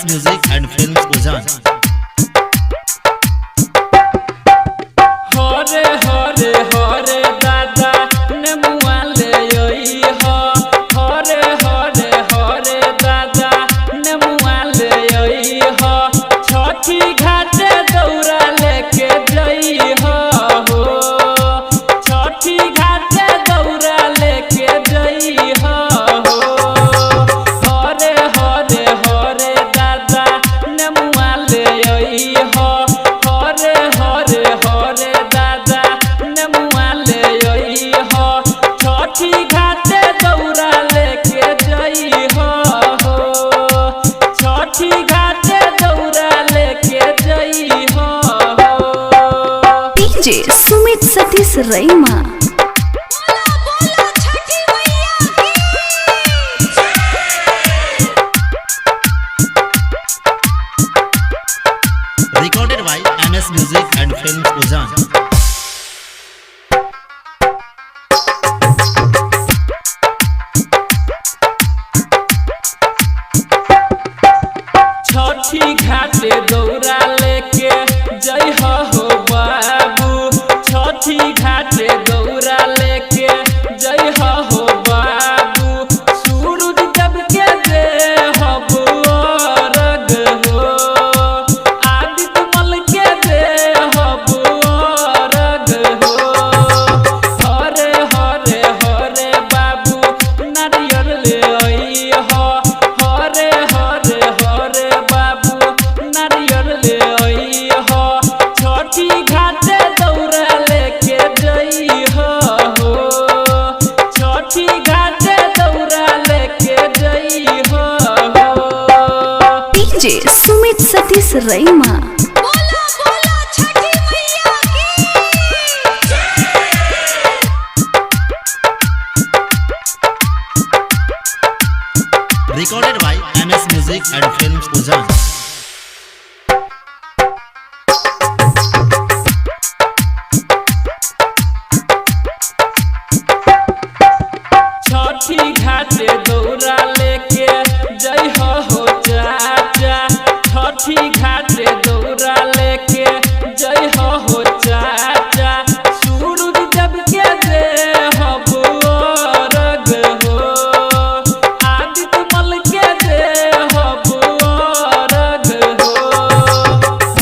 MS Music and Films Ujjain. Hare Hare Hare दादा नेमुआ ले अई ह, हरे हरे हरे दादा नेमुआ ले अई ह, छठी घाटे दौरा लेके जई ह हो, छठी घाटे दौरा लेके जई ह हो। हरे हरे हरे दादा नेमुआ ले अई ह, हरे हरे हरे दादा नेमुआ ले अई ह, छठी घाटे दौरा लेके जई ह हो, छठी घाटे दौरा लेके जई ह हो। डीजे सुमित सतीश रैमा। बोला बोला छठी मैया की। Recorded by MS Music and Films Ujjain. छठी घाटे दौरा लेके जय हो बाबू, छठी घाटे दौरा लेके जय हो बाबू, सूरज देव के दे हबो अर्घ हो, आदित्य मल के दे हबो अर्घ हो। हरे हरे हरे बाबू नारियल ले अई ह, हरे हरे हरे बाबू नारियल ले अई ह, छठी घाटे दौरा लेके जई ह हो, छठी घाटे दौरा लेके जई ह हो। डीजे सुमित सतीश रैमा। बोला बोला छठी मैया की। Recorded by MS Music and Films Ujjain. छठी घाटे दौरा लेके जय हो चाचा, छठी घाटे दौरा लेके जय हो चाचा, सूरज देव के दे हबो अर्घ हो, आदित्य मल के दे हबो अर्घ हो।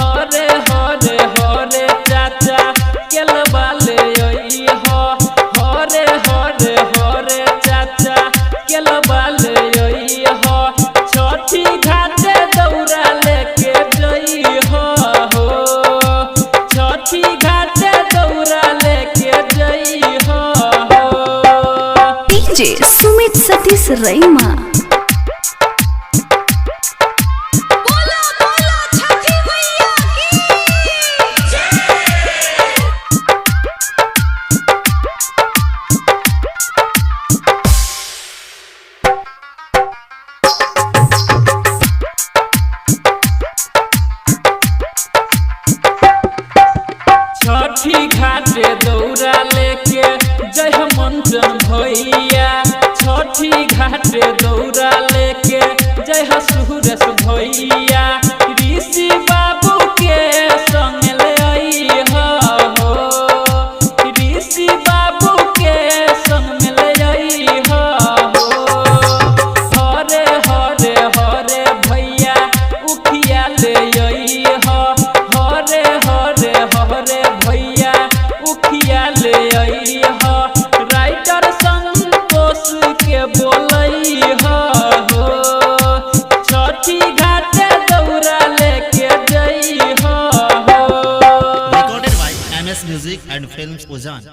हरे हरे हरे चाचा केलबा ले अई ह, हरे हरे हरे चाचा केलबा ले अई ह, छठी घाटे दौरा लेके जई ह हो, छठी घाटे दौरा लेके जई ह हो। डीजे सुमित सतीश रैमा। बोला बोला छठी मैया की। छठी घाटे दौरा लेके जय मंचन भैया, छठी घाटे दौरा लेके जय सुरेश भैया, ऋषि बाबू के संग ले अई हो, ऋषि बाबू के संग ले अई हो। हरे हरे हरे भैया उखिया ले अई ह, हरे हरे हरे भैया उखिया ले अई ह, राइटर संतोष के बोलई ह हो, छठी घाटे दौरा लेके जई ह हो। Recorded by MS Music and Films Ujjain.